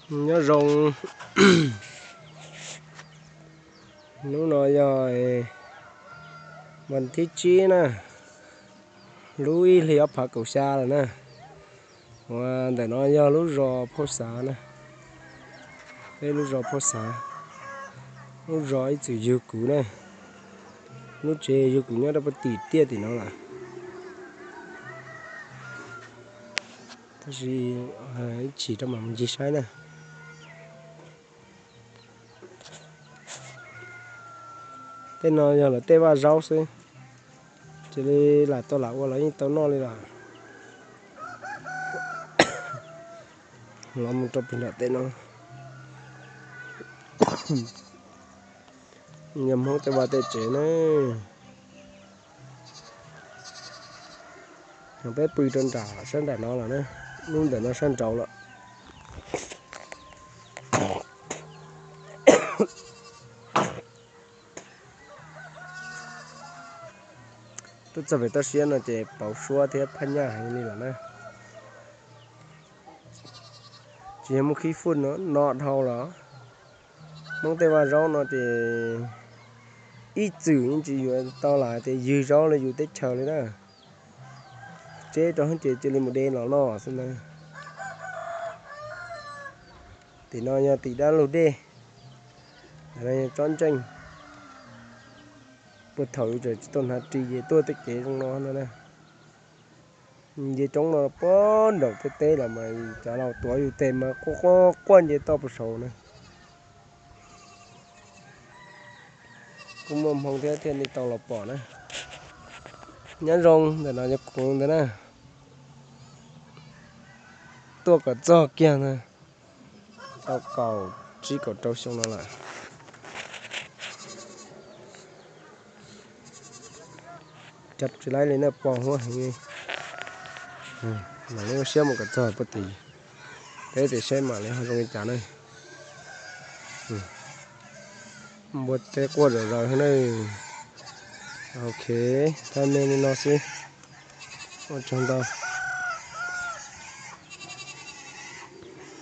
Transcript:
Nyob zoo, hnub no yog vas thib tsib na, lub ib hlis ob phav kaum xya lawm na. Ua ntawm no yog lub zos Phauj Xav na, peb lub zos Phauj Xav, lub zos ib txwm yug kuv na, lub tsev yug kuv nyob rau puag tim tiaj tim no lawm. Tab sis ib chim rau mam mus ncig saib na. Tej no yog lawv tej vaj zaub xwb, cia li lam tau lam ua los yeej tau noj li lawm. Los mus rau pem nram tej no, yog Hmoob tej vaj tej tsev na. Peb pw rau nram sab nram no lawm na, lub ntawm no sab nraud lawm. Tuaj txog pem toj siab no ces pauv suab thiab phaj nyaj heev li lawm na. Tsis yog muaj khib fuj no dhau los, Hmoob tej vaj zaub no ces ib txwm yeej tsis yuav tau lam tias yug zaub li yus teb chaws li na. Tseb rau ces cia li mus de los noj xwb na. Tim no yog tim dab lug dej, ntawm no yog tsob ntseej. Puag thaum yus tseem tsis tau hnav ris ces tuaj tej kev zoo no no na. Nce roob no puag nraum tej teb los mas cov laus tuav yus tes mas quaj quaj quaj nce toj puag saud na. Kuj muaj hmoo thiab thiaj li tau los pom na. Nyob zoo, ntawm no yog kuv ntawd na. Tuaj kom txog kiag ntag, tau kaum tsib kaum rau xyoo no lawm. Cov tsis laib li na, pos huab heev li. Mam li ua siab mus kom txog puag tim teb tim saib mam li ho zoo li cas na. Npua teb quaj zom zaws na. Ok, thaj me li no xwb. Ua tsaug ntau.